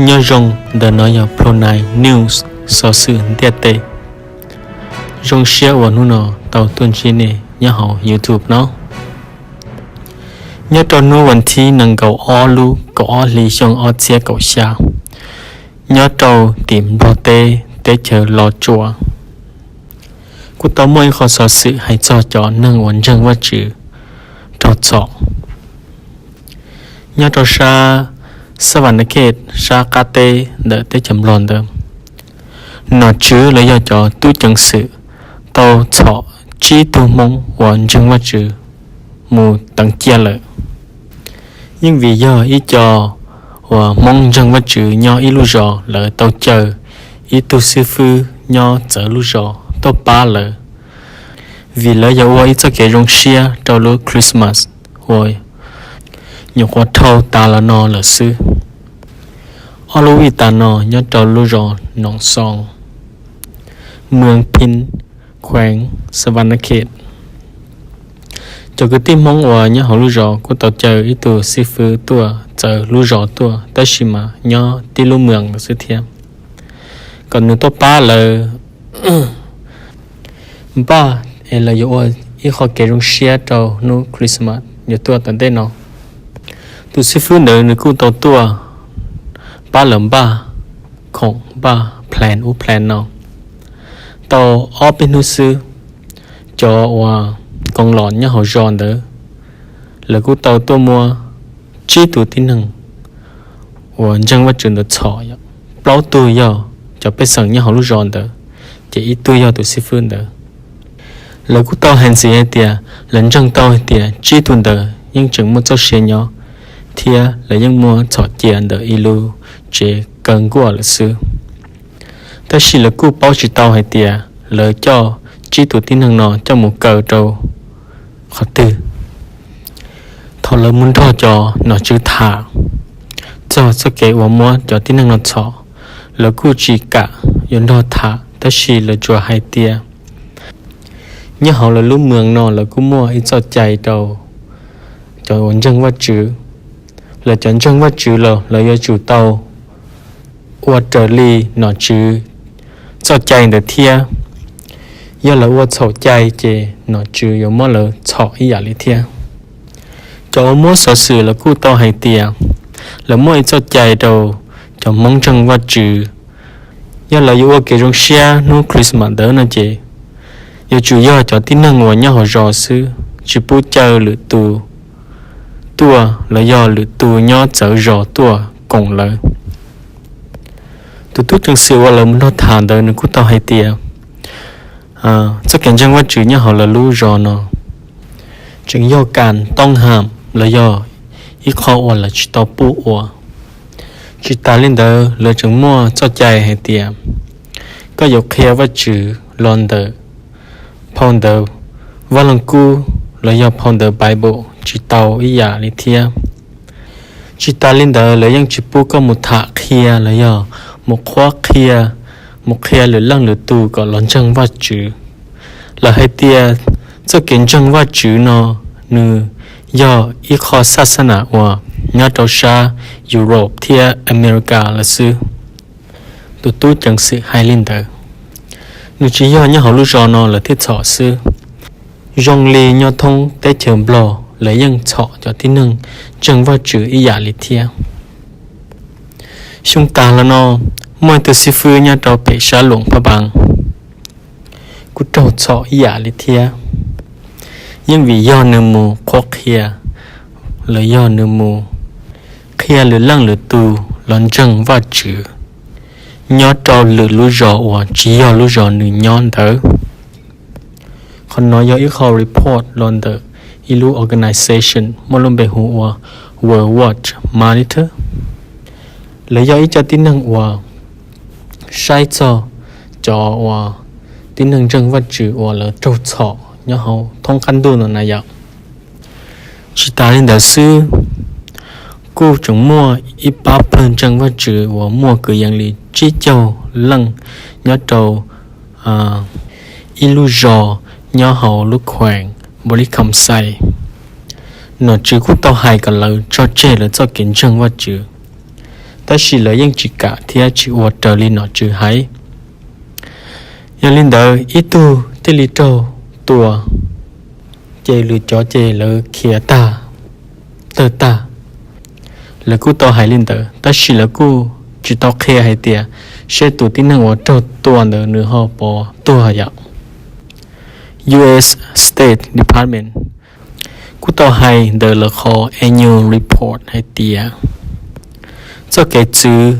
Nyob zoo, ntawm no yog Pro Nine News, xov xwm ntiaj teb. Zoo siab uas hnub no tau tuaj ntsib nej nyob hauv YouTube no. Nyob rau hnub vas thib nees nkaum ob lub kaum ob hli xyoo ob txhiab kaum xya, nyob rau tim Nplog teb, teb chaws Los Tsuas, kuj tau muaj ib qho xov xwm hais txog cov neeg uas ntseeg Vajtswv raug txhom nyob rau sab Savannakhet, sab qab teb ntawm teb chaws Nplog ntawd. Nom tswv los yog cov tub ceev xwm tau txhom tsib tug Hmoob uas ntseeg Vajtswv mus teev cia lawm. Yeej vim yog ib co uas Hmoob ntseeg Vajtswv nyob ib lub zos, lawv tau caw ib tug xib fwb nyob txawv lub zos tuaj pab lawv, vim lawv yuav ua ib txoj kev zoo siab rau lub Christmas uas nyuam qhuav dhau tas los no lawm xwb. Ob lub vij tas no nyob rau lub zos Noom Xoo, mwm Phin, khueev Savannakhet. Cov kwv tij Hmoob uas nyob hauv lub zos kuj tau caw ib tug xib fwb tuaj txawv lub zos tuaj, tab sis mas nyob tib lub mwm xwb thiab, kom nws tuaj pab lawv npaj es lawv yuav ua ib qho kev zoo siab rau hnub Christmas yuav tuaj tom ntej no. Tus xib fwb ntawd nws kuj tau tuaj pab lawv npaj, khoom npaj plan ub plan no. Tau ob peb hnub xwb, cov uas koom los nyob hauv zos ntawd, lawv kuj tau tuaj muab tsib tus tib neeg uas ntseeg Vajtswv ntawd txhom. Plaub tug yog cov pej xeem nyob hauv lub zos ntawd, ces ib tug yog tus xib fwb ntawd. Lawv kuj tau hais ntxiv hais tias lawv ntseeg tau hais tias tsib tug ntawd yeej tseem muaj txoj sia nyob, thiab lawv yeej muaj txhom cia ntawm ib lub tsev kaw nkuaj lawm xwb. Tab sis lawv kuj paub tsis tau hais tias lawv coj tsib tus tib neeg no coj mus kaw rau qhov twg. Thaum lawv mus nrog cov nom tswv tham txog txoj kev uas muab cov tib neeg no txhom, lawv kuj tsis kam yuav nrog tham, tab sis lawv tsuas hais tias nyob hauv lawv lub mwm no lawv kuj muaj ib txoj cai rau cov uas ntseeg Vajtswv. Lawv cov ntseeg Vajtswv los lawv yuav tsum tau ua raws li nom tswv txoj cai ntawd thiab. Yog lawv ua txhaum cai ces nom tswv yuav muab lawv txhom ib yam li thiab. Cov uas muab xov xwm lawv kuj tau hais tias lawv muaj ib txoj cai rau cov Hmoob ntseeg Vajtswv. Yog lawv yuav ua kev zoo siab hnub Christmas ntawd no ces yuav tsum yog cov tib neeg uas nyob hauv zos xwb, tsis pub caw lwm tus tuaj los yog lwm tus nyob txawv zos tuaj koom lawv. Tus tub ceev xwm uas lawv mus nrog tham ntawd nws kuj tau hais tias txoj kev ntseeg Vajtswv nyob hauv lawv lub zos no tseem yog kam tooj ham los yog ib qho uas lawv tsis tau pub ua. Tsis tas li ntawd, lawv tseem muaj txoj cai hais tias koj yuav qhia Vajtswv los ntawm phau ntawv Vaj Leej Kub los yog phau ntawv Bible tsis tau ib yam li thiab. Tsis tas li ntawd, lawv yeej tsis pub koj mus tham qhia los yog mus qhuab qhia, mus qhia lwm leej lwm tus kom los ntseeg Vajtswv. Lawv hais tias txoj kev ntseeg Vajtswv no nws yog ib qho xab xab nas uas nyob rau sab Europe thiab America lawm xwb. Tus tub ceev xwm hais li ntawd, nws tsis yog nyob hauv lub zos no lawv thiaj txhom xwb. Zoo li nyob thoob teb chaws Nplog lawv yeej txhom cov tib neeg ntseeg Vajtswv ib yam li thiab. Xyoo tas los no, muaj ib tug xib fwb nyob rau pem sab Luam Phaj Npaas kuj raug txhom ib yam li thiab, yeej vim yog nws mus qhuab qhia los yog nws mus qhia lwm leej lwm tus los ntseeg Vajtswv nyob rau lwm lub zos uas tsis yog lub zos nws nyob ntawd. Qhov no yog ib qho report los ntawm ib lub organization muaj lub npe hu ua World Watch Monitor. Lawv yog ib co tib neeg uas saib txog cov uas tib neeg ntseeg Vajtswv uas lawv raug txhom nyob hauv thoob qab ntuj no na yom. Tsis tas li ntawd xwb, kuj tseem muaj ib pab pawg ntseeg Vajtswv uas muaj kwv yees li tsib caug leej nyob rau ib lub zos nyob hauv lub khueem Npau Lis Kham Xais. Nom tswv kuj tau hais kom lawv tso tseg lawv txoj kev ntseeg Vajtswv. tab sis lawv yeej tsis kam thiab tsis ua raws li nom tswv hais. Yog li ntawd ib tug thiaj li raug tua, ces lwm cov ces lawv khiav tag, tawg tag. Lawv kuj tau hais li ntawd tab sis lawv kuj tsis tau qhia hais tias seb tus tib neeg uas raug tua ntawd nws ho puas tuag yom. U S State Department kuj tau hais ntawm lawv qhov annual report hais tias txoj kev txwv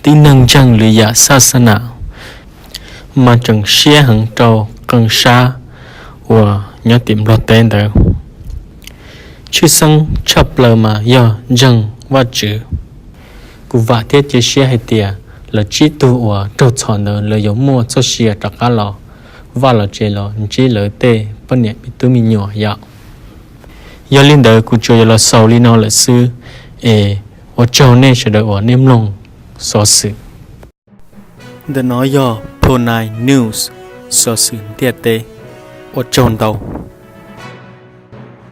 tib neeg ntseeg lwm yam xab xas nas mas tseem siab heev rau qee sab uas nyob tim Nplog teb ntawd. Tshwj xeeb tshaj plaws mas yog ntseeg Vajtswv. Kuv vam thiab cia siab hais tias lawv tsib tug uas raug txhom ntawd lawv yuav muaj txoj sia rov qab los vaj los tsev los ntsib lawv tej poj niam me tub me nyuam yom. Yog li ntawd kuv tsuas yuav los xaus li no lawm xwb, es ua tsaug nej sawv daws uas nej mloog xov xwm. Ntawm no yog Pro Nine News, xov xwm ntiaj teb. Ua tsaug ntau.